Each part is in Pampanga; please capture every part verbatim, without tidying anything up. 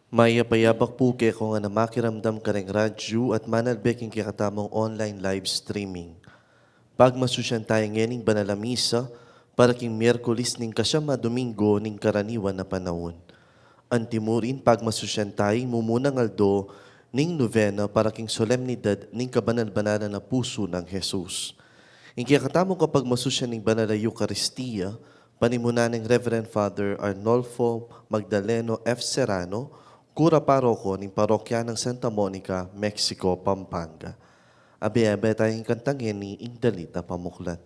Mayap a yabak pu keko ngan a makiramdam kareng radyu at manalbe king kekatamung online live streaming. Pagmasusyan taya ngening banal a misa para king Miyerkules ning kasyam a Domingo ning karaniwan a panaun. Antimurin pagmasusyan taya ing mumunang aldo ning nobena para king solemnidad ning kabanal-banalan a pusu nang Jesus. Ing kekatamung kapagmasusyan ning banal a Eukaristia, panimunan neng Reverend Father Arnolfo Magdaleno F. Serrano, kura paroko ning parokya nang Santa Monica, Mexico, Pampanga. Abe-abe taya ing kantang ngeni ing dalit a pamuklat.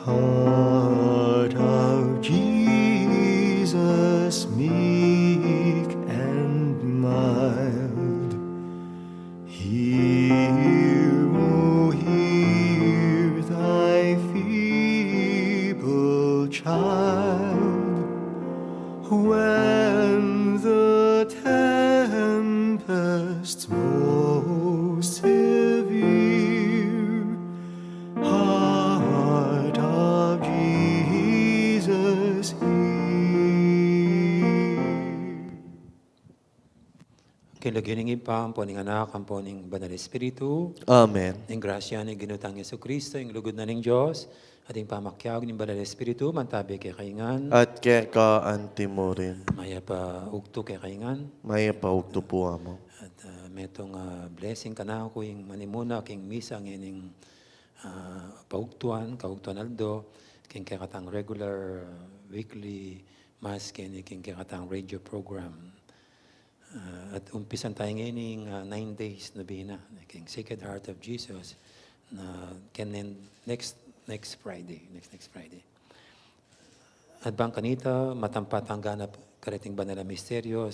Heart of Jesus, meek and mild, hear, O hear thy feeble child. When the tempest's most severe, heart of Jesus, hear. King lagyu ning Ibpa, ampo ning Anak, ampo ning Banal Espiritu. Amen. Ing grasya ning Ginu tang Jesucristo, ing lugud na ning Dios, at ing pamakiabe ning Banal Espiritu, mantabi kekayu ngan. At keka antimurin. Mayap a ugtu kekayu ngan. Mayap a ugtu pu, Among. At, ah, metung, ah, blessing kanaku ing manimuna king misa ngening, ah, paugtuan, kaugtuan aldo, king kekatang regular, ah, weekly mass, keni king kekatang radio program. Ah, at umpisan taya ngening, ah, nine days nobena king Sacred Heart of Jesus, na keni next, next Friday, next, next Friday. At bang kanita, matampat tang ganap kareting banal a misteryo,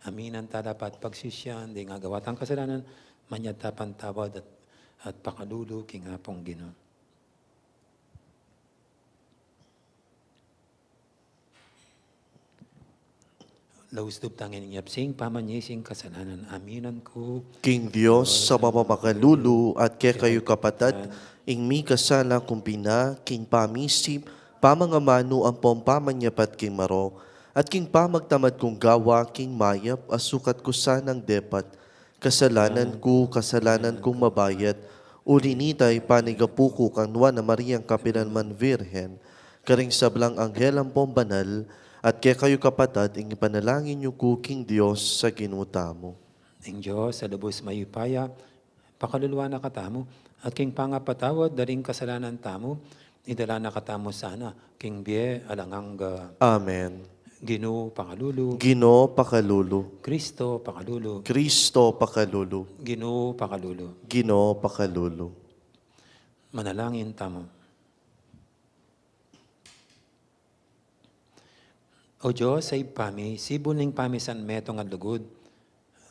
aminan tala pa at pagsisian ding agawa tang kasalanan, manyad ta patawad at, at pakalulu king Apung Ginu. Laus lub tang inyap sing pamanyising kasalanan, aminan ku king Dios a mapamakalulu at kekayu kapatad, ing mikasala kung pina king pamisip, pamangamanu ampong pamanyapat king marok, at king pamagtamad kung gawa king mayap a sukat ku sanang depat. Kasalanan ku, kasalanan kung mabayat, uli nita ipanigapu ku kang Nuan a Mariang kapilanman Virgen, karing sablang anghel ampong banal, at kekayu kapatad, ing ipanalangin yu ku king Dios a Ginu tamu. Ing Dios a lubus mayupaya, pakaluluan na katamu, at king pangapatawad da ring kasalanan tamu, idala na katamu sana king bie alang angga. Amen. Ginu pakalulu. Ginu pakalulu. Kristo pakalulu. Kristo pakalulu. Ginu pakalulu. Ginu pakalulu. Manalangin tamu. O Dios a Ibpa mi, sibul ning pamisan metung a lugud,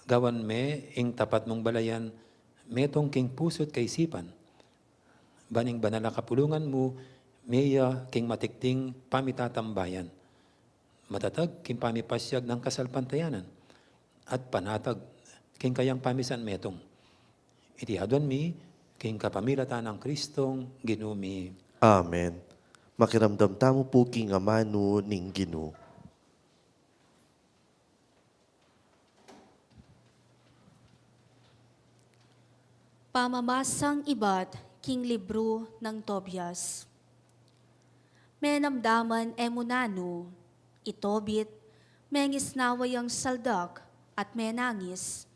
gawan me ing tapat mung balayan metung king pusu't kaisipan. Ban ing banal a kapulungan mu, meya king matikting pamitatambayan, matatag king pamipasiag nang kasalpantayanan, at panatag king kayang pamisan metung. Iti aduan mi king kapamilatan nang Kristong Ginu mi. Amen. Makiramdam tamu pu king amanu ning Ginu. Pamamasang ibat king libru nang Tobias. Menamdaman e mu nanu, i Tobit, mengisnawa yang saldak at menangis,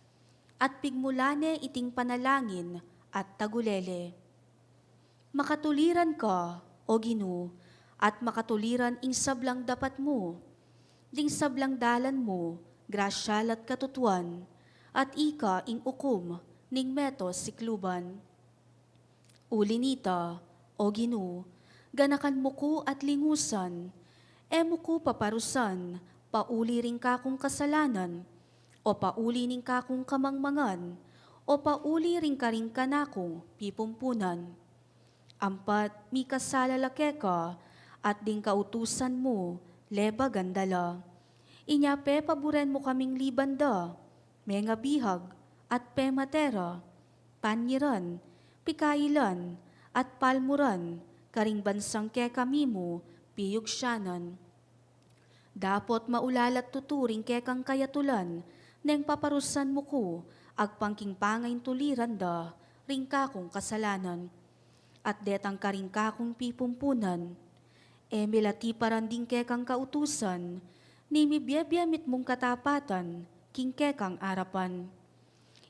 at pigmulan ne iting panalangin at tagulele. Makatuliran ka, O Ginu, at makatuliran ing sablang dapat mu, ding sablang dalan mu, grasya la't katutuan, at ika ing ukum ning meto sikluban. Uli nita, O Ginu, ganakan mu ku at lingusan, e mu ku paparusan pauli ring kakung kasalanan, o pauli ning kakung kamangmangan, o pauli ring karing kanakung pipumpunan. Ampat mikasala la keka, at ding kautusan mu, lebagan da la. Inya pepaburen mu kaming liban da, mengabihag, at pemate ra, panyiran, pikailan, at palmuran, karing bansang kekami mu piyugsianan. Dapot maulalat tutu ring kekang kayatulan, neng paparusan mu ku, agpang king pangaintuliran da ring kakung kasalanan, at detang karing kakung pipumpunan. E mi la tiparan ding kekang kautusan, ni mibiebie mitmung katapatan king kekang arapan.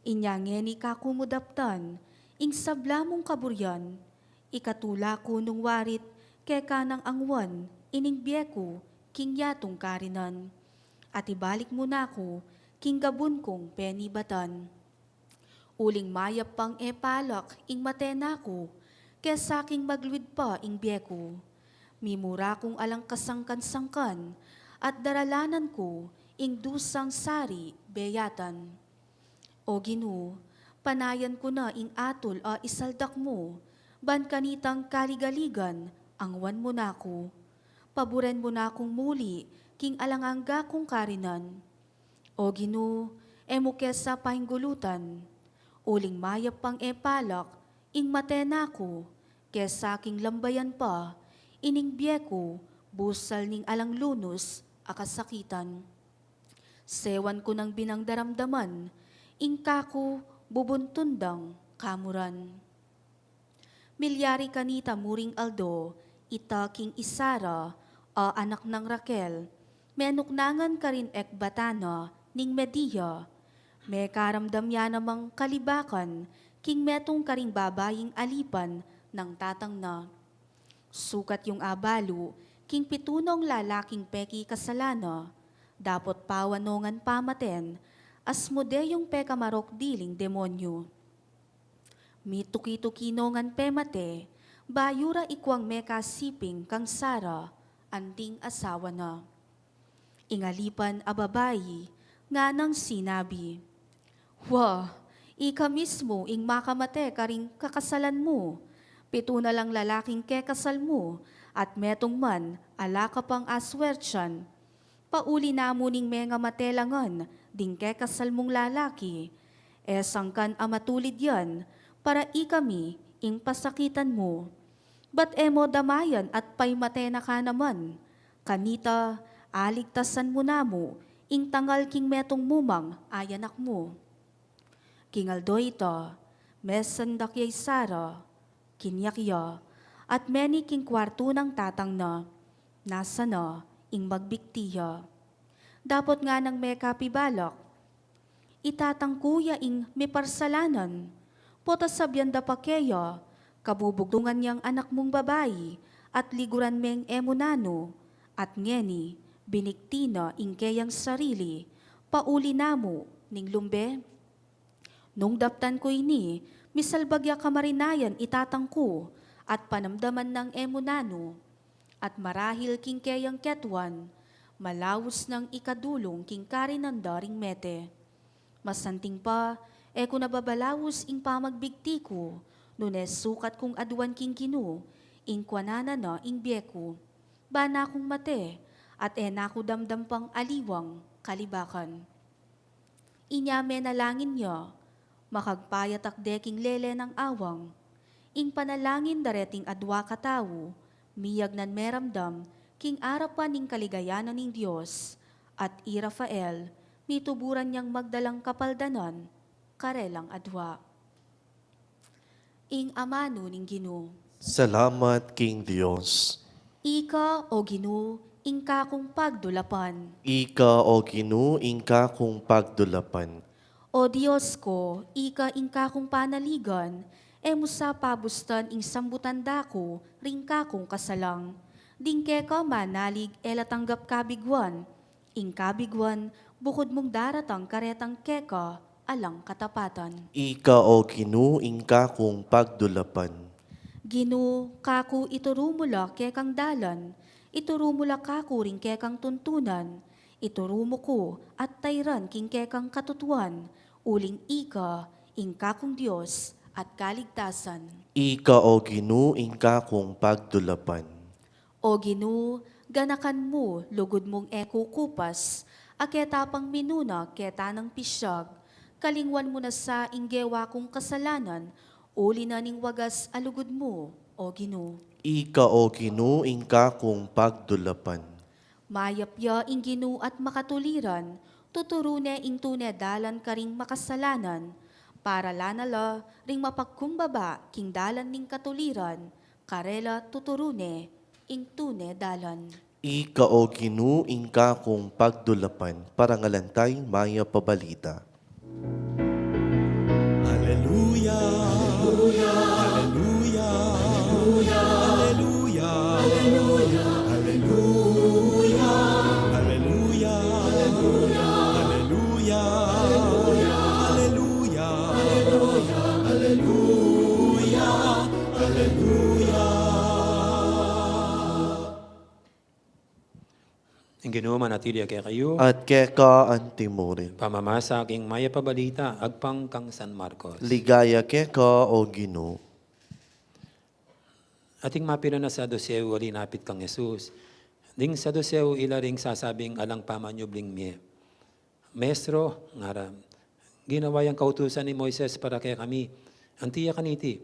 Inya ngeni kaku mu daptan ing sabla mung kaburian, ikatula ku nung warit keka nang angwan ining bie ku king yatung karinan, at ibalik mu na ku king gabun kung penibatan. Uling mayap pang e palak ing mate na ku, kesa king magluid pa ing bie ku. Mimura kung alang kasangkan-sangkan, at daralanan ku ing dusang sari beyatan. O Ginu, panayan ku na ing atul a isaldak mu, ban kanitang kaligaligan angwan mu na ku. Paburen mu na kung muli king alang angga kung karinan. O Ginu, e mu ke sa painggulutan. Uling mayap pang e palak ing mate na ku, kesa king lambayan pa ining bie ku, busal ning alang lunus a kasakitan. Sewan ku nang binang daramdaman ing kaku bubuntun dang kamuran. Milyari kanita muring aldo, ita king Sara a anak nang Raquel, menuknangan karin Ekbatana ning Media. Mekaramdam ya namang kalibakan king metung karing babaing alipan nang tatang na. Sukat yung abalu king pitunong lalaking pekikasalan na, dapot pawanongan pamaten, asmu de yung pekamarok diling demonyu. Mituki-tuki nongan pemate, bayu ra ikuang mekasiping kang Sara, anting asawa na. Ing alipan a babai nganang sinabi, "Wa, ika mismu ing makamate karing kakasalan mu. Pitu na lang lalaking kekasal mu, at metung man ala ka pang aswertian. Pauli na mu ning mengamate la ngan ding kekasal mung lalaki. E sangkan a matulid yan, para ikami ing pasakitan mu. Ba't e mo damayan at paimate na ka naman? Kanita, aligtasan mu na mu ing tangal king metung mu mang ayanak mu." King aldo ita, mesandak ya i Sara, kinyak ya, at meni king kuartu nang tatang na, nasa na ing magbikti ya. Dapot nganang mekapibalak, "I tatang ku ya ing miparsalanan, pota sabian da pa keya, kabubugtungan yang anak mung babai, at liguran meng e mu nanu, at ngeni, binikti na ing keyang sarili, pauli na mu ning lumbe?" Nung daptan ku ini, misalbag ya kamarinayan i tatang ku, at panamdaman nang e mu nanu, at marahil king keyang ketuan, malaus nang ikadulung king karinan da ring mete. Masanting pa, e ku na babalaus ing pamagbigti ku, nune sukat kung aduan king Ginu, ing kuanan na ing bie ku. Bana kung mate, at e na ku damdam pang aliwang kalibakan. Inya menalangin ya, makagpayatak de king lele nang awang. Ing panalangin dareting adua katau, miyagnan meramdam king arapan ning kaligayan na ning Dios, at i Rafael, mituburan yang magdalang kapaldanan karelang adua. Ing amanu ning Ginu. Salamat king Dios. Ika, o Ginu, ing kakung pagdulapan. Ika, o Ginu, ing kakung pagdulapan. O Dios ko, ika ing kakung panaligan, e mu sa pabustan ing sambutan da ku ring kakung kasalang. Ding keka manalig e la tanggap kabiguan, ing kabiguan bukud mung daratang karetang keka alang katapatan. Ika, o Ginu, ing kakung pagdulapan. Ginu, kaku ituru mu la kekang dalan, ituru mu la kaku ring kekang tuntunan, ituru mu ku at tairan king kekang katutuan, uling ika ing kakung Dios at kaligtasan. Ika, o Ginu, ing kakung pagdulapan. O Ginu, ganakan mu, lugud mung e kukupas, a keta pang minuna keta nang pisyag, kalingwan mu na sa ing gewa kung kasalanan, uli na ning wagas a lugud mu, O Ginu. Ika, O Ginu, ing kakung pagdulapan. Mayap ya ing Ginu at makatuliran, tuturu ne ing tune dalan karing makasalanan, para lana la ring mapagkumbaba king dalan ning katuliran, karela tuturu ne ing tune dalan. Ika, O Ginu, ing kakung pagdulapan, parangalan taya ing mayap a balita. Aleluya, aleluya, aleluya, aleluya, aleluya, aleluya, aleluya, aleluya, aleluya. Ing Ginu manatili ya kekayu. At keka antimurin. Pamamasa king mayap a balita agpang kang San Marcos. Ligaya keka, O Ginu. Ating mapilan a Saduseo a linapit kang Jesus. Ding Saduseo ila ring sasabing alang pamanyubling mie. Maestro, ngara, ginawa yang kautusan ni Moises para kekami. Anti ya kaniti,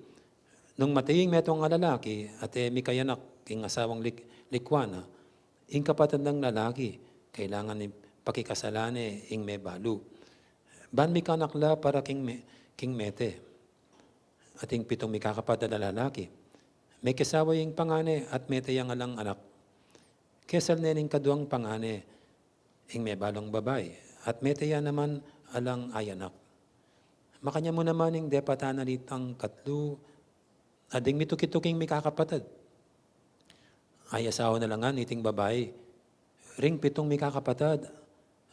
nung mate ing metung a lalaki, at e mikayanak king asawang lik-, likwan na, ing kapatad nang lalaki, kailangan ipakikasala ne ing mebalu. Ban mikanak la para king me-, king mete. Ating pitung mikakapatad a lalaki. Mekiasawa ing pangane at mete yang alang anak. Kesal ne ning kaduang pangane, ing mebalung babai, at mete ya naman alang ayanak. Makanyan mu naman ing depatan a litang katlu, a ding mituki-tuking mikakapatad. Ayasawa na la ngan iting babai ring pitung mikakapatad,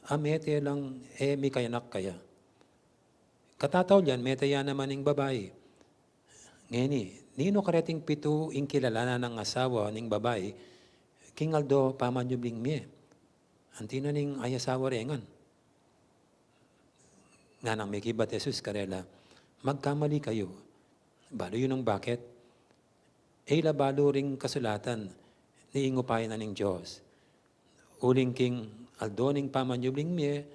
a mete lang e mikayanak kaya. Katataulian, mete ya naman ing babai. Ngeni, ninu kareting pitu ing kilalanan nang asawa ning babai king aldo pamanyubling mie? Anti na ning ayasawa re ngan? Nganang mekibat Jesus karela, magkamali kayu. Balu yu nung baket? E la balu ring kasulatan ni ing upaya na ning Dios. Uling king aldo ning pamanyubling mie,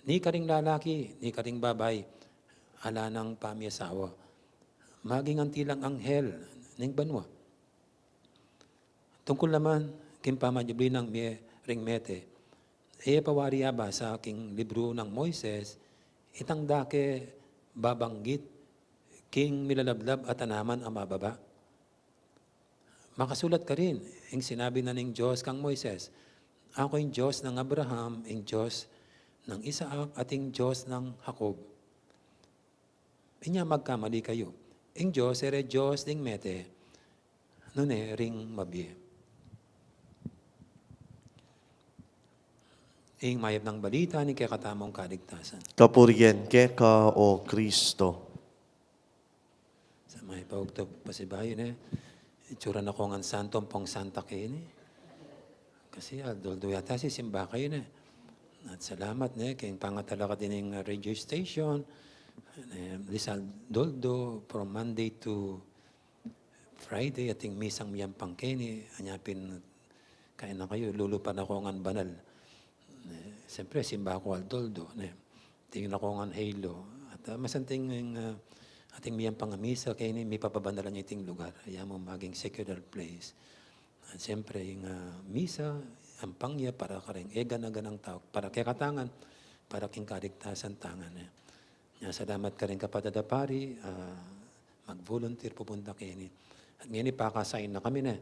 ni karing lalaki, ni karing babai, ala nang pamiasawa. Maging anti lang anghel ning banua. Tungkul naman king pamanyubli nang mie ring mete, e pa wari abasa king libru nang Moises itang dake babanggit king milalablab a tanaman a mababa. Makasulat karin ing sinabi na ning Dios kang Moises, "Aku ing Dios nang Abraham, ing Dios nang Isaac, at ing Dios nang Jacob." Inya magkamali kayu. Ing Dios e re Dios ding mete, nune ring mabie. Ing mayap nang balita ning kekatamung kaligtasan. Kapurian keka, O Kristo. Sa mayap a ugtu pasibayu, ne. Itsura na ku ngan santo ampong santa keni. Kasi aldo-aldo yata sisimba kayu, ne. At salamat, ne, king pangatalakad ning radio station. Ne, this aldo-aldo, from Monday to Friday, ating misang miyampang keni, anya pin, kaya na kayu, lulupa na ku ngan banal. Eh, siyempre, simba ku aldo-aldo, ne. Tingin na ku ngan halo. At, ah, masanting, ah, ating miyampang a misa, keni mipapabanalan ya iting lugar. Aya mu maging secular place. At siyempre, ing, ah, misa, ampang ya para karing e gana-ganang tau, para kekatang ngan, para king kaligtasan tang ngan, eh. Nya, salamat karing kapatad a pari, ah, mag-volunteer pupunta keni. At ngeni, paka-assign na kami, ne.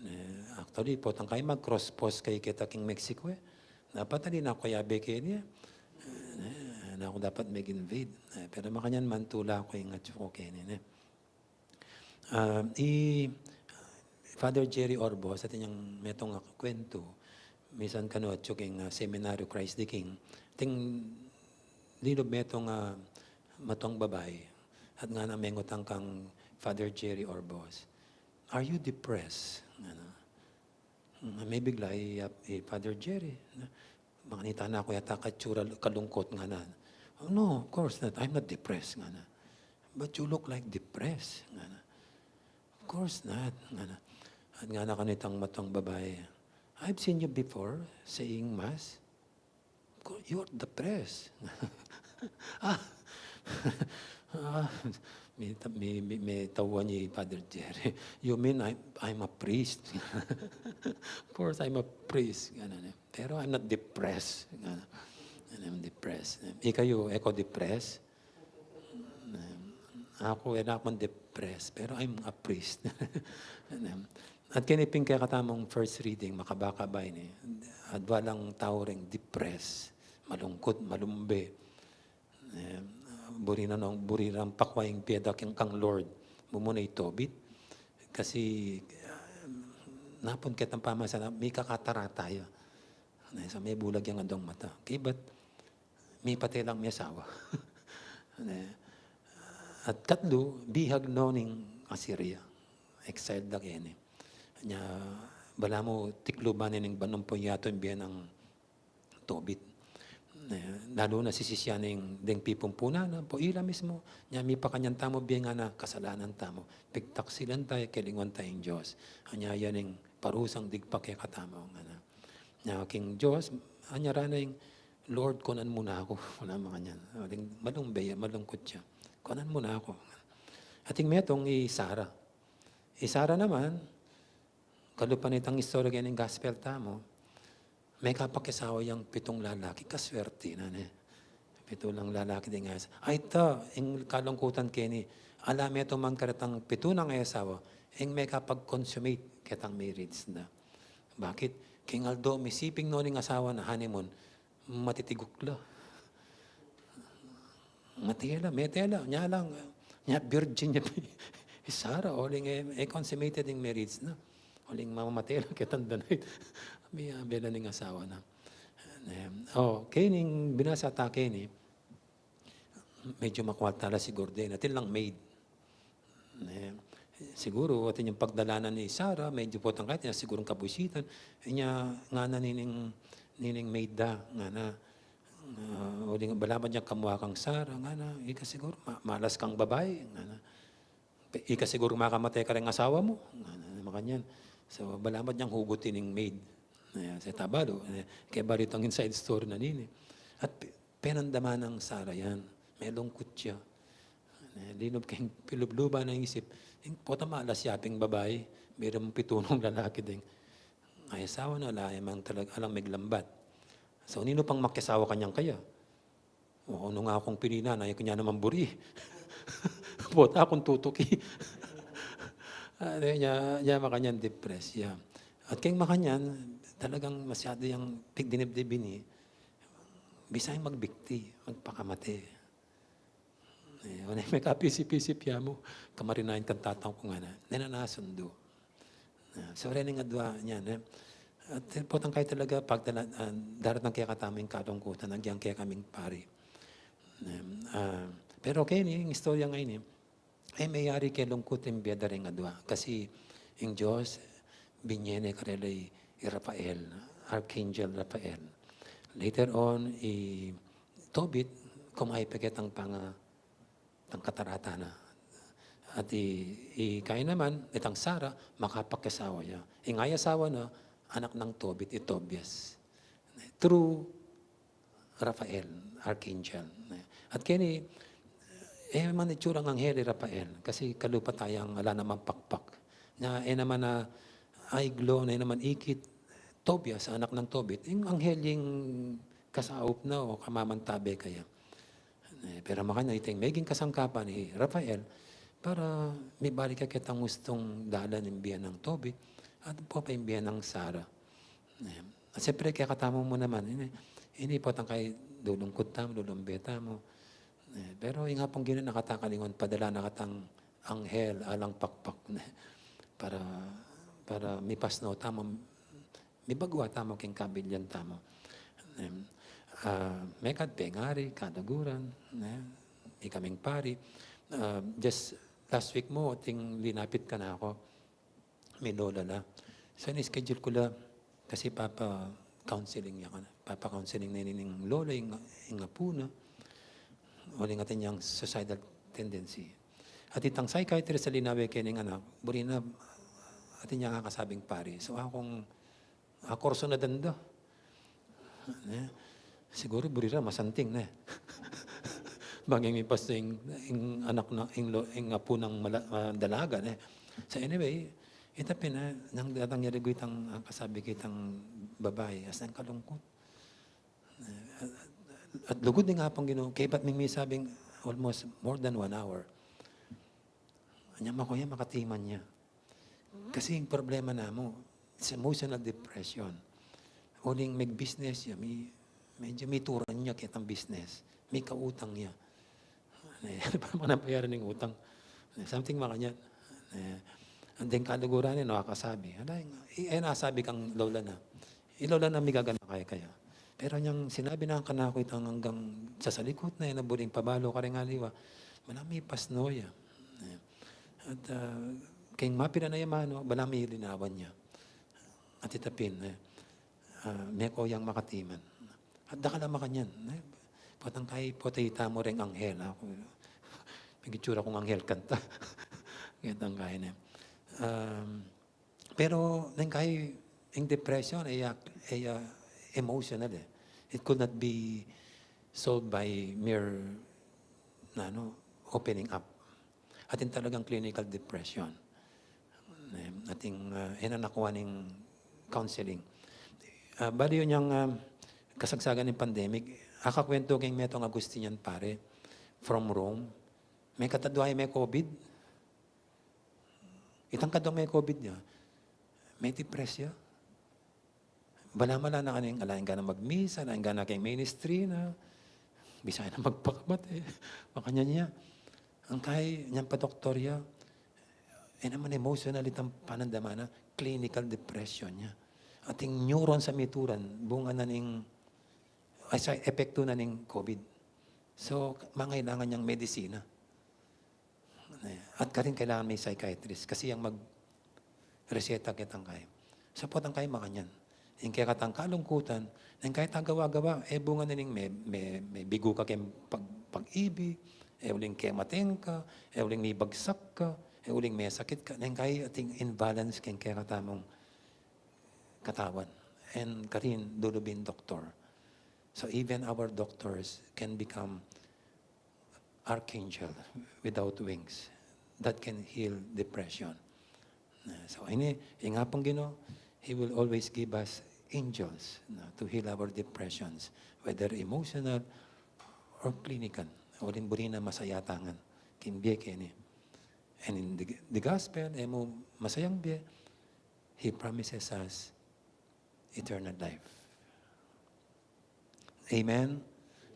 Ne, actually, potang kami mag-cross post kaya keta king Mexico, eh. Dapat ali na ku kayabe keni, eh. Ne, naku dapat mag-invade. Eh, pero makanyan, mantu la ku ing atyu ku keni, ne. Ah, i Father Jerry Orbos, atin yang metung a kwentu, misan kanu atyu king, ah, Seminario Christ the King, ating linub metung a matuang babai, at ngana mengutang kang Father Jerry Orbos, "Are you depressed?" Ngana. Mm, mebigla i, i Father Jerry, ne. Makanita na ku yata katsura kalungkut, ngana. "Oh, no, of course not. I'm not depressed," ngana. "But you look like depressed," ngana. "Of course not," ngana. At ngana kanitang matang babai, "I've seen you before saying mass. Ko-, you're depressed." Ah. Ah, me ta-, me, me, me tauan i Father Jerry. "You mean I'm, I'm a priest?" "Of course, I'm a priest." Ganun, eh. "Pero I'm not depressed." Ganun. "I'm depressed." Ikayu, e ko depressed? Aku, e na ku man depressed, pero I'm a priest. At keni pin kekatamung first reading, makabaka ba ini, adwa lang tau reng depressed, malungkut, malumbe. E, buri na nong, buri rang pakwa ing bie da keng, kang Lord. Mumuna i Tobit. Kasi, ah, napun ketang pamasalan, mikakatarata ya. Ne, sa me bulag yang adwang mata. Kaybat, mipatay lang me asawa. Ne. At katlu, bihag no ning Assyria. Exiled da keni. Nya, balamu tikluban ne ning banung punyatu ing bie nang Tobit. Ne, lalu na sisisian ning deng pipumpunan na, ampo ila mismu, nya mipakanyan tamu bie ngana kasalanan tamu. Pigtaksilan ta ya, kelinguan ta ing Dios. Anya yan ing parusang digpa kekatamu ngana. Nya king Dios, anya rana ing, "Lord, kunan mu na aku." Wala makanyan. Ating malung-, malungkut ya. "Kunan mu na aku." Ating metung i Sara. I Sara naman, kalupa nitang istorya keni ning gospel tamu, mekapakisawa yang pitung lalaki, kaswerte na ne. Pitu lang lalaki deng asa. Ay ta, ing kalungkutan keni, ala metung man karetang pitu nang asawa, ing mekapag-consummate ketang marriage na. Bakit? King aldo misiping no ning asawa na honeymoon, matitiguk la. Mate la, mete la, nya lang, nya virgin ya pi. I Sara, uling e, e consummated ing marriage na. Uling mamamate la ketang danay. Abi, abi la ning asawa na. Em, o, keni ing binasa ta keni, medyu makwal tala siguru deni, atin lang maid. Ne, siguru, atin yang pagdalanan ni Sara, medyu potang kaya, atin ya sigurung kabuisitan. Inya, ngana nining, nining maid da, ngana, ah, uling balamu yang kamua kang Sara, ngana, ika siguru, ma-, malas kang babai, ngana. Pe-, ika siguru makamate kareng asawa mu, ngana, makanyan. So, balamu yang hugutin ning maid. Ayan, sa tabalu, eh, kaya balu itang inside story na nini. At pe-, penandaman nang Sara yan. Melungkut ya. Eh, linub keng pilubluban nang isip. Ing pota malas ya ping babai, metung pitu nang lalaki deng. Ay, asawa na, ala, emang talaga, alang meglambat. So, ninu pang makiasawa kanyan kaya? O, nung akung pininan, ay, kanya naman buri. Pota akung tutuki. Ah, nya, nya makanyan depressed ya. At keng makanyan, talagang masyadu yang pigdinibdib ini, bisa yang magbikti, magpakamate. Eh, o ne, mekapisipisip ya mu, kamarinayan kang tatang ku ngana, ne na nasundu. Ah, so, reni ing adwa niyan, eh. At, eh, potang kaya talaga pagdala-, ah, daratang kekatamu ing kalungkutan, agyang kekaming pari. Em, ah, pero keni, ing istorya ngeni, e meyari kelungkut ing bie da reng adwa. Kasi ing Dios, binye ne karela i, i Rafael, Archangel Rafael. Later on, i Tobit, kumayap ya ketang panga-, tang katarata na. At i, i Cain naman, itang Sara, makapakiasawa ya. Ing asawa na, anak nang Tobit, i Tobias. Through Rafael, Archangel. At keni, e man itsurang anghel i Rafael, kasi kalupa tayang ala namang pakpak. Na, e naman na, aiglo, na, e naman ikit, Tobias, anak nang Tobit, ing anghel ing kasaup na o kamamantabe kaya. Eh, pero makanyan, ita ing meging kasangkapan i Rafael, para mibalik ya ketang ustung dalan ing bie nang Tobit, at ampo pa ing bie nang Sara. Eh, at siyempre, kekatamu mu naman, ini, ini potang kaya lulungkut tamu, lulumbe tamu. Eh, pero ing Apung Ginu, e na kata kalinguan, padala na katang anghel, alang pakpak, ne, para, para mipasno tamu, mibagua tamu king kabilian tamu. Em, ah, mekad pengari, kaluguran, ne, ikaming pari. Ah, just last week mu, ating linapit kanaku, mi lola la. So, ini-schedule ku la, kasi papa-counseling ya kanaku. Papa-counseling ne ning lola, ing, ing apu na. Uling atin yang suicidal tendency. At itang psychiatrist a linawe keni ning anak, buri na, atin yang akasabing pari. So, akung, akurso na danda. Ne? Siguru buri ra masanting, ne? Bang ing mipastu ing, ing anak na, ing lo-, ing apu nang mala-, ah, dalaga, ne? So, anyway, ita pin, ah, nang datang ya reguitang, ah, kasabi kitang babai, as nang kalungkut. Eh, at lugud ning Apung Ginu, kaybat ming misabing almost more than one hour. Anya makuya makatiman ya. Kasi ing problema namu, it's emotional depression. Uling mig-business ya, mi-, medyu mituran ya ketang business. Mikautang ya. Ne, para manabayaran ing utang. Ne, something makanyan. Ne, and then kaluguran ne, no, akasabi. Ala, i-, e na sabi kang lola na. I lola na migaganaka kaya. Pero nyang sinabi na kanaku itang anggang sasalikut na, e na buring pabalu karing aliwa. Balamu mipasnu ya. Ne. At, ah, keng mapilan a yamanu, balamu milinawan ya. At ita pin, ne. Ah, meko yang makatiman. At dakal a makanyan, ne? Potang kai, pota ita mu reng anghel, aku. Pigitsura kung anghel kanta. Ketang kai, ne? Um, pero neng kai, ing depression, e ya, e ya emotional, eh. It could not be solved by mere, ano, opening up. Atin talagang clinical depression. Eh, atin, ah, e na nakuan ing counseling. Ah, bali yu yang, ah, kasagsagan ning pandemic, akakwentu keng metung Agustinian pari from Rome. Mekatadua ya me-COVID. Itang kadua me-COVID ya, me-depress ya. Balamu ala na keng, ala yang gana magmisa, ala yang gana keng ministry na. Bisa na magpakamat, eh. Makanyan ya. Ang kai, nyang padoktor ya, e naman emotional itang panandaman na, clinical depression ya. Ating neurons a mituran, bunga na ning, ay, sa epekto na ning COVID. So, mangailangan yang medisina. At karin kailangan me-psychiatrist kasi yang magreseta ketang kai. Sapot ang kai makanyan. Ing kekatang kalungkutan, neng kai ta gawa-gawa, e bunga na ning me-, me-, mebigu ka keng pag-, pag-ibig, e uling kemateng ka, e uling mibagsak ka, e uling mesakit ka, neng kai ating imbalance keng kekatamung katawan. And karin lulubing doktor. So even our doctors can become archangel without wings that can heal depression. Na, so, ini, ing Apung Ginu, He will always give us angels, no, to heal our depressions, whether emotional or clinical. Uling buri na masaya tangan king bie keni. And in the, the gospel, e mu masayang bie, He promises us eternal life. Amen?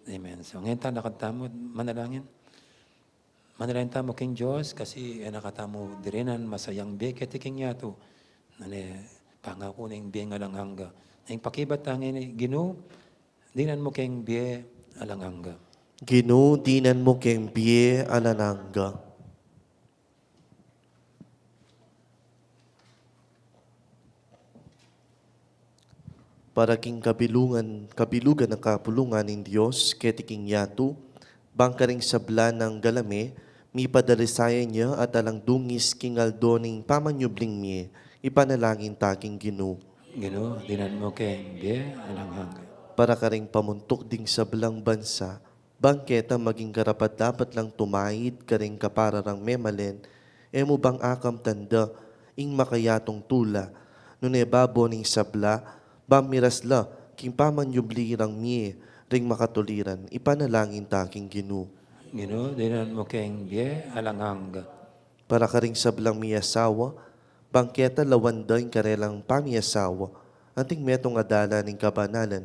Amen. So, ngeni ta, lakad tamu, manalangin. Manalangin tamu king Dios, kasi e na katamu dirinan masayang bie keti king yatu. Nune pangaku na ing bie alang angga. Ing pakibat ta ngeni, Ginu, dinan mu keng bie alang angga. Ginu, dinan mu keng bie alang angga. Para king kabilungan, kabilugan a kapulungan ning Dios keti king yatu, bang karing sabla nang gala me, mipadalisayan ya at alang dungis king aldo ning pamanyubling mie, ipanalangin ta king Ginu. Ginu, dinan mu keng bie alang angga. Para karing pamuntuk ding sablang bansa, bang keta maging karapat-dapat lang tumaid karing kapararang memalen, e mu bang akamtan da ing makayatung tula, nune babo ning sabla, bang miras la king pamanyubli rang mie ring makatuliran, ipanalangin ta king Ginu. Ginu, dinan mu keng bie alang angga. Para karing sablang miasawa, bang keta lawan da ing karelang pamiasawa, anting metung a dalan ning kabanalan,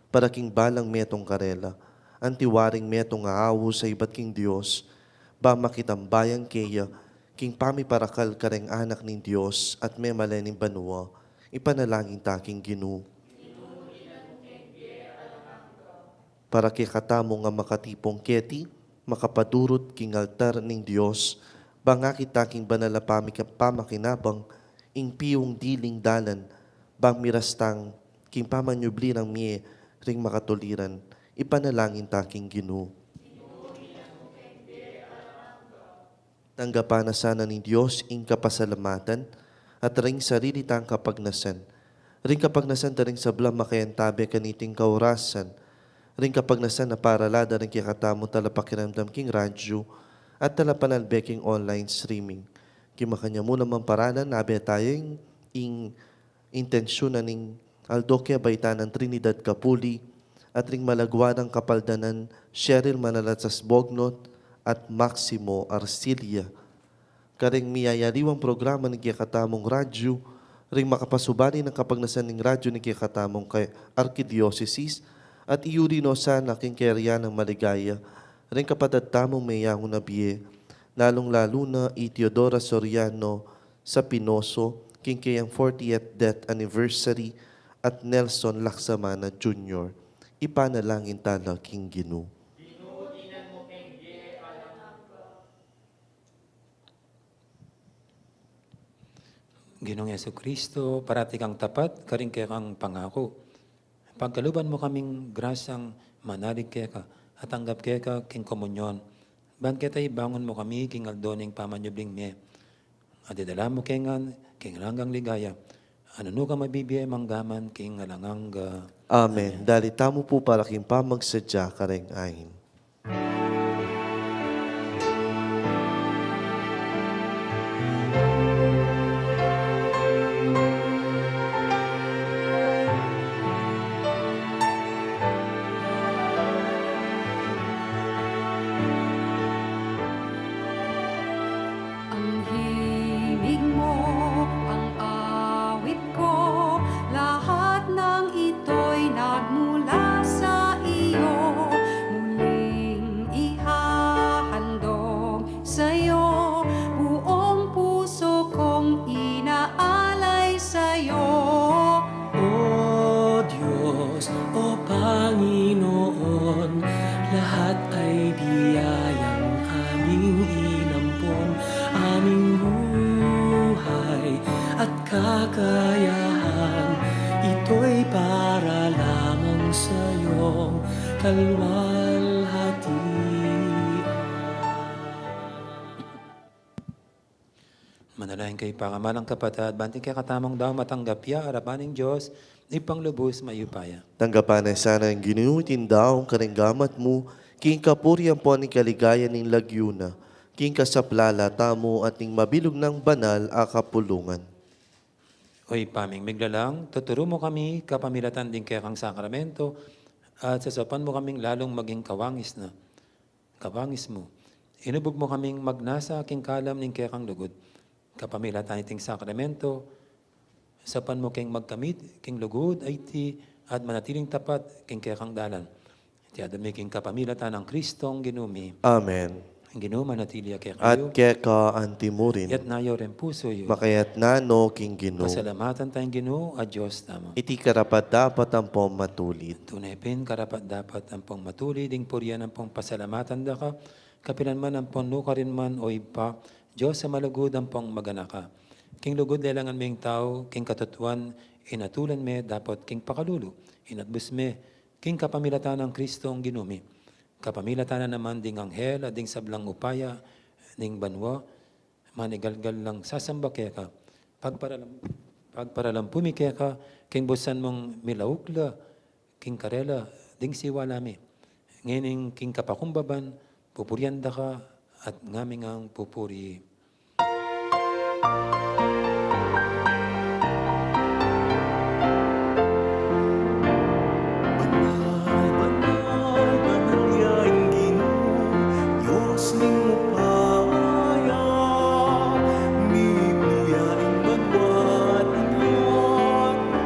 para king balang metung karela, anti waring metung a aus a ibat king Dios, bang makitambayan keya king pamiparakal kareng anak ning Dios at memalen ning banua, ipanalangin ta king Ginu. Para kekatamu nga makatipun keti, makapadurut king altar ning Dios, bang akit ta king banal a pamika-, pamakinabang, ing piung diling dalan, bang miras tang king pamanyubli rang mie ring makatuliran, ipanalangin ta king Ginu. Tanggapan na sana ning Dios ing kapasalamatan, at ring sarili tang kapagnasan. Ring kapagnasan da ring sablang makayantabe kaniting kaurasan. Ring kapagnasan a para la da ring kekatamung talapakiramdam king radyu at talapanalbe king online streaming. King makanyan mu namang paralan, abe taya ing intensyunan ning aldo kebaitan nang Trinidad Capuli at ring malagwa nang kapaldanan Cheryl Manalastas Bognot at Maximo Arcilia. Karing miyayaliwang programa ning kekatamung radyu, ring makapasubali nang kapagnasan ning radyu ning kekatamung kay arkidiosesis, at iyuli no sana king kayarian nang maligaya ring kapatad tamung meyangu na bie, lalung-lalu na i Teodora Soriano Sapinoso, king keyang fortieth death anniversary, at Nelson Laksamana Junior. Ipanalangin tala king Ginu. Ginung Jesucristo, parati kang tapat karing kekang pangaku. Pagkaluban mu kaming grasyang manalig keka at tanggap keka king komunyon, ban keta ibangun mu kami king aldo ning pamanyubling mie. At idala mu kami ngan king alang anggang ligaya, a nanu ka mabibie mangga man king alang angga. Amen. Amen. Dali tamu pu para king pamagsadya kareng ain. Ang himig mo, ang awit ko, lahat ng ito'y nagmula sa iyo. Muling ihahandog sa'yo, buong puso kong inaalay sa'yo. O Diyos, o Panginoon, lahat ay biyayang aming inampon, aming buhay at kakayahan, ito'y para lamang sa'yong kalwalhatian. Manalangin kayu, pakamalan kung kapatad, ban iting kekatamung daun matanggap ya arapan ning Dios, Ibpang lubus mayupaya. Tanggapan na sana ning Ginu iting daun karing gamat mu, king kapurian ampon king kaligayan ning lagyu na, king kasaplalan tamu at ning mabilug nang banal a kapulungan. O Ibpa ming miglalang, tuturu mu kami kapamilatan ding kekang sakramento, at sasaupan mu kaming lalung maging kawangis na. Kawangis mu. Inubug mu kaming magnasa king kalam ning kekang lugud. Kapamilatan niting sakramento, saupan mu kaming magkamit king lugud a iti at manatiling tapat king kekang dalan. Iti adwan mi king kapamilatan nang Kristong Ginu mi. Amen. Ing Ginu manatili ya kekayu. At keka antimurin. Iyatas yu ring pusu yu. Makayatas no king Ginu. Pasalamatan taya ing Ginu a Dios tamu. Iti karapat-dapat ampong matulid. Tune pin karapat-dapat ampong matulid ing purian ampong pasalamatan da ka, kapilan man ampong nukarin man, o Ibpa, Dios a malugud ampong maganaka. King lugud lelangan me ing tau, king katutuan inatulan me dapot king pakalulu, inatbus me, king kapamilatan nang Kristong Ginu mi. Kapamilatan na naman ding anghel at ding sablang upaya ning banua, manigalgal lang sasamba keka. Pagparalam-, pagparalampu mi keka, king busan mung milauk la king karela ding siwala mi. Ngening king kapakumbaban, pupurian da ka at ngaming pupuri. Banal, banal, banal ya ing Ginu, Dios ning upaya. Mibie ya ing banua at ing yatu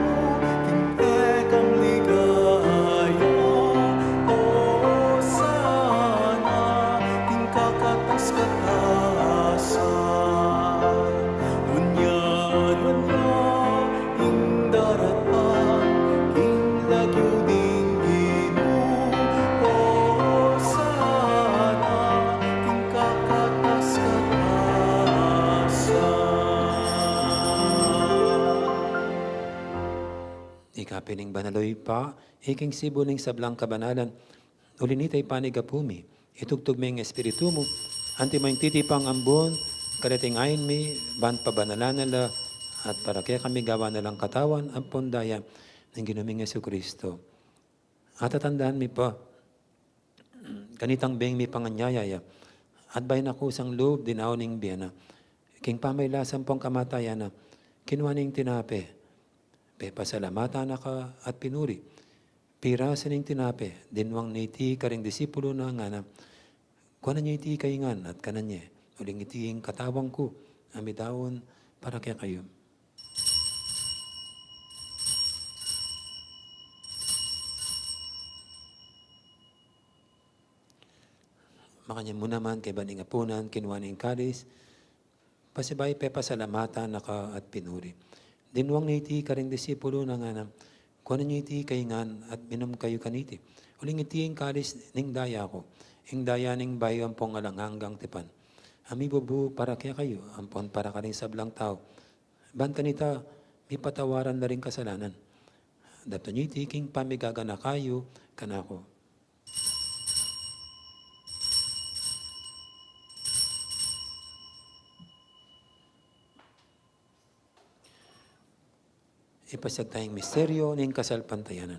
king kekang ligaya. Osana king kakatas-katasan. Dunya, dunya ing daraptan king lagyu ning Ginu. Osana king kakatas-katasan. Ika pin ing banal, o Ibpa, ika ing sibul ning sablang kabanalan. Uli nita, ipanyawad mu, itubud me ing Espiritu mu, antimo ing titipang ambun, kaleting ain mi, ban pabanalan na la At para kekami gawan na lang katawan ampon daya ning Ginu ming Jesucristo. At tatandaan mi pa, kanitang beng mipanganyaya ya, at bayu na kusang lub dinaun ing bie na, king pamaglasan pong kamatayan na, kinua ne ing tinape, pepasalamatan na ka at pinuri, pirasan ne ing tinape, dinwang ne iti karing disipulu na ngana, kuanan ye iti kayu ngan at kanan ye, uling iti ing katawan ku, a midaun para kekayu. Makanyan mu naman kaybat ning apunan, kinua ne ing kalis, pasibayu pepasalamatan na ka at pinuri. Dinwang ne iti karing disipulu na ngana, kuanan ye iti kayu ngan at minum kayu kaniti. Uling iti ing kalis ning daya ku, ing daya ning bayu ampong alang anggang tipan, a mibubu para kekayu ampon para karing sablang tau, ban kanita mipatawaran la ring kasalanan. Daptan ye iti king pamigaganaka yu kanaku. Ipasiag taya ing misteryo ning kasalpantayanan.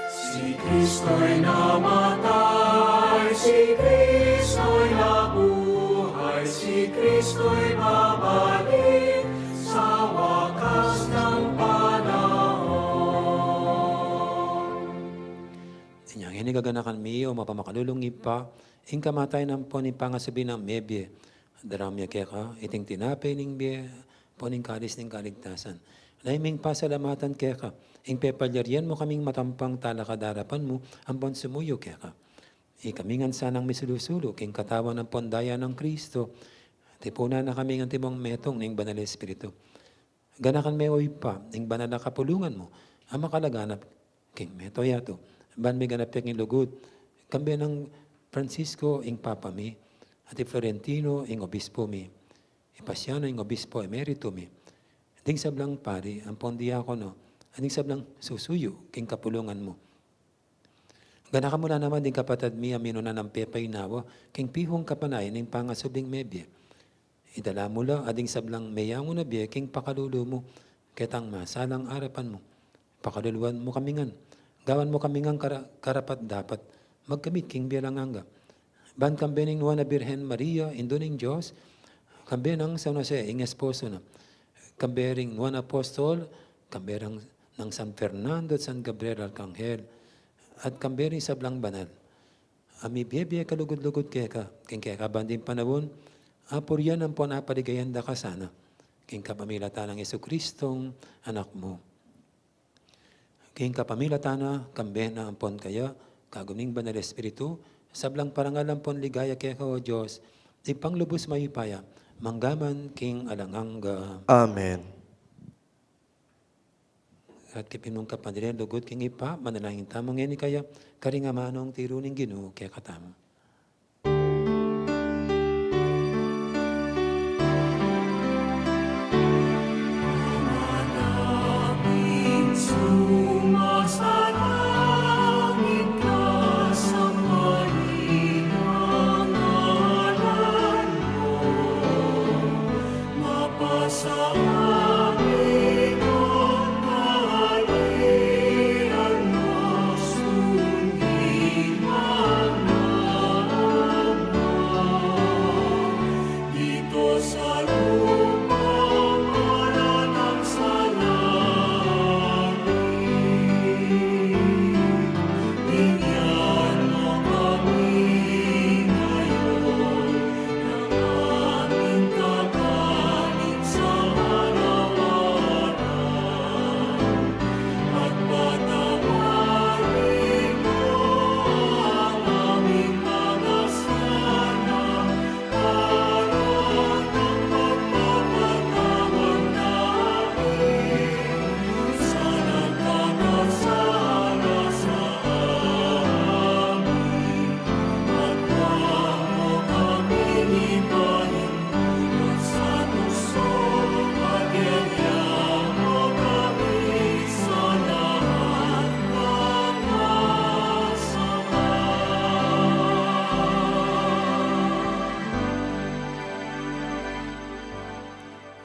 Si Kristo'y namatay, si Kristo'y nabuhay, si Kristo'y babalik sa wakas ng panahon. Inya ngeni gaganakan mi, o mapamakalulung Ibpa, ing kamatayan ampon ing pangasubli nang mebie. Daraun mi keka iting tinape ning bie, ampon ing kalis ning kaligtasan. Lalu ming pasalamatan keka, ing pepalyarian mu kaming matampang talakad king arapan mu, ampon sumuyu keka. Ikami ngan sanang misulu-sulu king katawan ampon daya nang Kristo, tipunan na kaming antimong metung ning Banal Espiritu. Ganakan me, o Ibpa, ing banal a kapulungan mu, a makalaganap king mabilug a yatu, ban miganap ya king lugud, kambe nang Francisco ing Papa mi, at i Florentino ing Obispo mi, i Paciano ing Obispo Emerito mi, ding sablang pari ampon diakono, at ding sablang susuyu king kapulungan mu. Ganakan mu la naman ding kapatad mi a minuna nang pepainawa king pihung kapanayan ning pangasubling mebie. Idala mu la ding sablang meyangu na bie king pakalulu mu, ketang masalang arapan mu. Pakaluluan mu kami ngan, gawan mu kami ngan kara-, karapat-dapat magkamit king bie alang angga, ban kambe ning Nuan a Birhen Maria, Indu ning Dios, kambe nang San Jose ing esposo na, kambe ring Nuan a Apostol, kambe ring nang San Fernando at San Gabriel Arkanghel, at kambe ring sablang banal a mibie-bie kalugud-lugud keka, king kekabang ding panaun, apurian ampon apaligayan da ka sana, king kapamilatan nang Jesucristong Anak mu. King kapamilatan na, kambe na ampon kaya, kagum ning Banal Espiritu, sablang parangal ampon ligaya keka, o Dios, Ibpang lubus mayupaya, mangga man king alang angga. Amen. At king pin mung kapanaligan lugud king Ibpa, manalangin tamu ngeni kaya, karing amanung tiru ning Ginu kekatamu.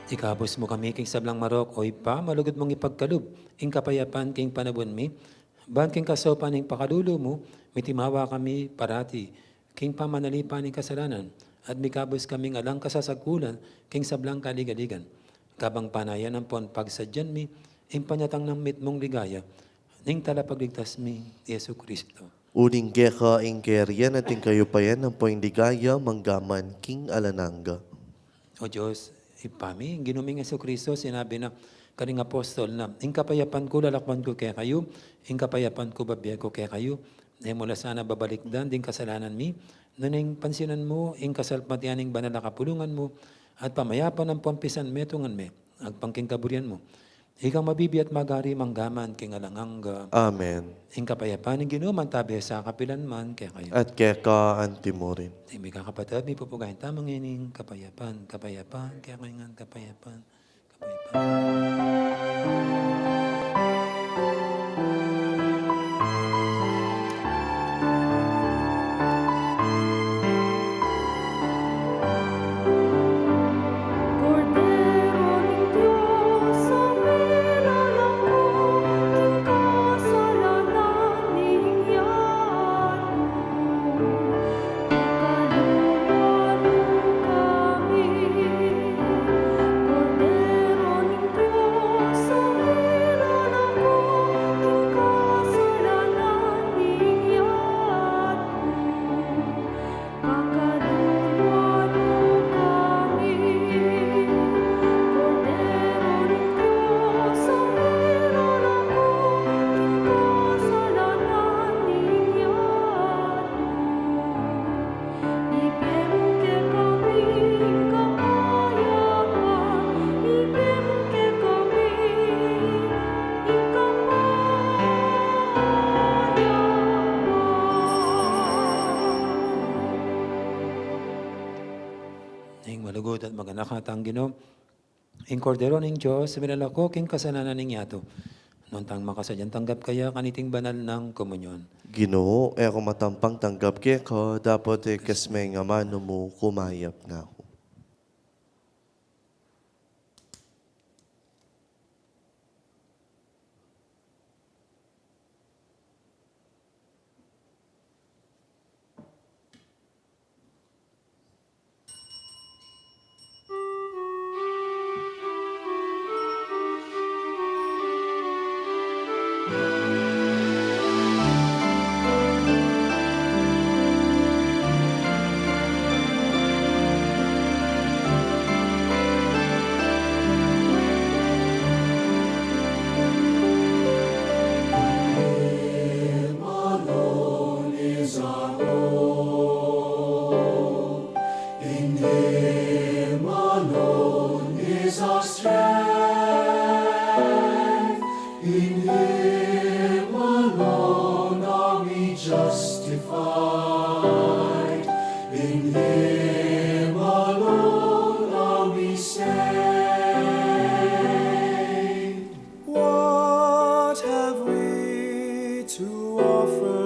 Ikabus mu kami king sablang marok, o Ibpa, malugud mung ipagkalub ing kapayapan king panaun mi, ban king kasaupan ning pakalulu mu, mitimawa kami parati king pamanalipan ning kasalanan, at mikabus kaming alang kasasagkulan king sablang kaligaligan. Kabang panayan ampon pagsadyan mi ing panyatang nang mitmung ligaya ning Talapagligtas mi, Jesu Kristo. Uling keka ing kayarian at ing kayupayan ampon ing ligaya mangga man king alang angga. O Dios, Ibpa mi, ing Ginu ming Jesu Kristo, sinabi na karing apostol na, "Ing kapayapan ku lalakwan ku kekayu, ing kapayapan ku bibie ku kekayu." E mu la sana babalikdan ding kasalanan mi, nune ing pansinan mu ing kasalpantaya ning banal a kapulungan mu, at pamayapan ampon pisanmetungan me agpang king kaburian mu. Ikang mabibie at magari mangga man king alang angga. Amen. Ing kapayapan ning Ginu mantabi sa kapilan man kekayu. At keka antimurin. Ing mikakapatad, mipupugayan tamu ngening kapayapan, kapayapan, kekayu ngan kapayapan, kapayapan. Kordero ning Dios, a milalako king kasalanan ning yatu, pakaluluan mu kami. Kordero ning Dios, a milalako king kasalanan ning yatu, pakaluluan mu kami. Kordero ning Dios, a milalako king kasalanan ning yatu, ibie mu kekami ing kapayapan, ibie mu kekami ing kapayapan. Ing malugud at maganaka tang Ginu, ing Kordero ning Dios, milalako king kasalanan ning yatu. Nuan tang makasadyang tanggap kaya kaniting banal nang komunyon. Ginu, e ku matampang tanggap keka, dapot ikes me ing amanu mu, kumayap na ku. In him alone is our strength. In him alone are we justified. In him alone are we saved. What have we to offer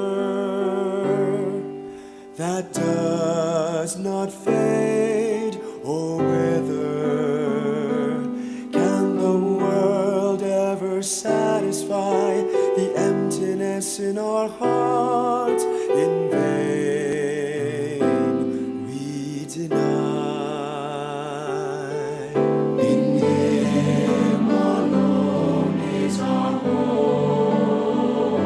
that does not fade or wither? Can the world ever satisfy the emptiness in our hearts? In vain we deny. In him alone is our hope.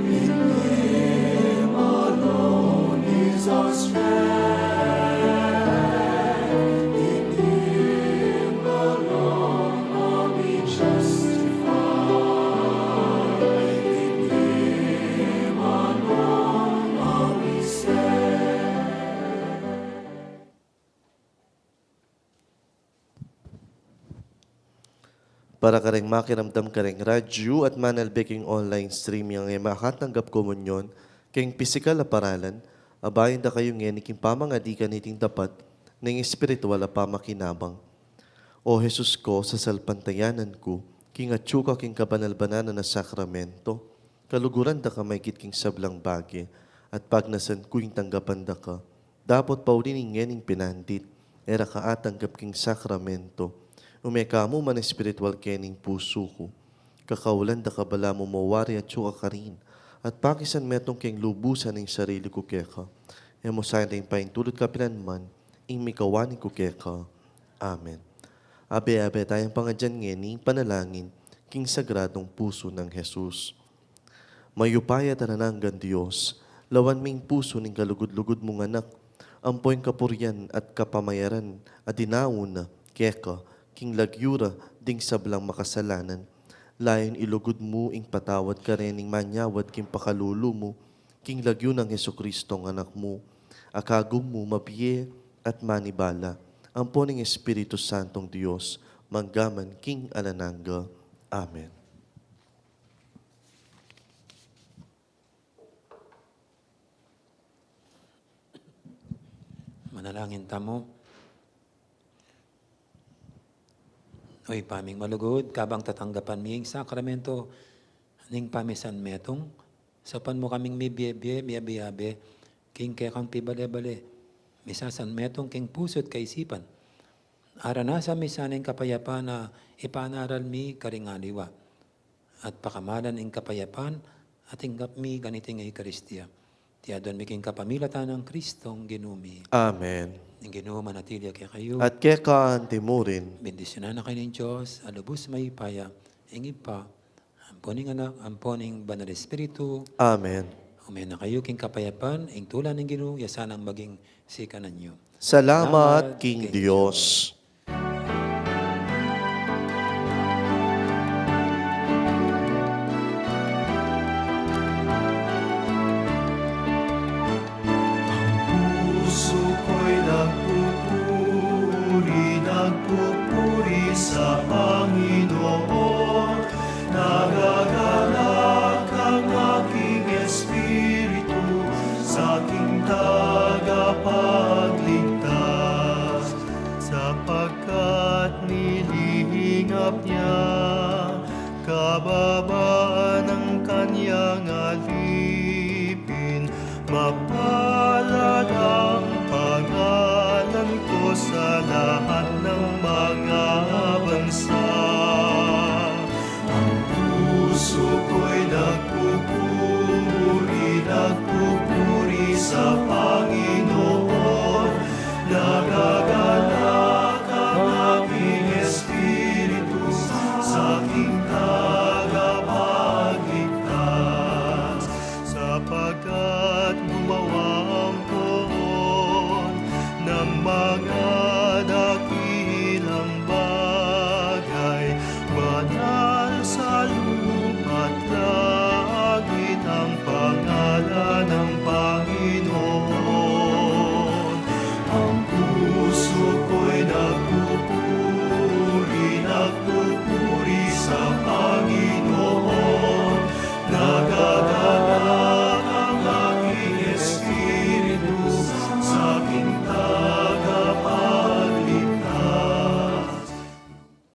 In him alone is our strength. In him alone are we justified. In him alone are we saved. Para kareng makiramdam kareng radyu at manalbe king online stream yang e makatanggap komunyon king pisikal a paralan, abayan da kayu ngeni king pamangadikan niting dapat ning espiritual a pamakinabang. O Jesus ko, sasalpantayanan ku king atyu ka king kabanal-banalan a sakramento, kaluguran da ka maigit king sablang bage, at pagnasan ku ing tanggapan da ka, dapot pauli ning ngening pinandit, e ra ka atanggap king sakramento, ume ka mu man espiritual kening pusu ku. Kakaulan da ka balamu mawari atyu ka karin, at pakisan metung king lubusan ing sarili ku keka. E mu sa ing paintulut kapilan man, ing mikawani ku keka. Amen. Abe-abe tayang pangadyan ngeni ing panalangin king Sagradong Pusu nang Jesus. Mayupaya at alang anggang Dios, lawan mi ing pusu ning kalugud-lugud mung Anak, ampo ing kapurian at kapamayaran a dinaun na keka king lagyu ra ding sablang makasalanan. Layun ilugud mu ing patawad karening manyawad king pakalulu mu, king lagyu nang Jesucristong Anak mu, a kagum mu mabie at manibala, ampo ning Espiritu Santong Dios, mangga man king alang angga. Amen. Manalangin tamu. O Ibpa ming malugud, kabang tatanggapan mi ing sakramento ning pamisan metung, saupan mu kaming mibie-bie, miabe-abe king kekang pibale-bale, misasan metung king pusu at kaisipan. Aranasan mi sana ing kapayapan a ipanaral mi karing aliwa, at pakamalan ing kapayapan a tinggap mi kaniting Eukaristia. Iti adwan mi king kapamilatan nang Kristong Ginu mi. Amen. Ing Ginu manatili ya kekayu. At keka anti mu rin. Bendisyunan na kayu ning Dios a lubus mayupaya, ing Ibpa, ampo ning Anak, ampo ning Banal Espiritu. Amen. Ume na kayu king kapayapan, ing tula ning Ginu ya sanang maging sikanan yu. Salamat king Dios. Pusu ko'y nagpupuri, nagpupuri sa Panginoon. Nagaganaka ang aking espiritu sa aking tagapagligtas, sapagkat nilingap niya kaba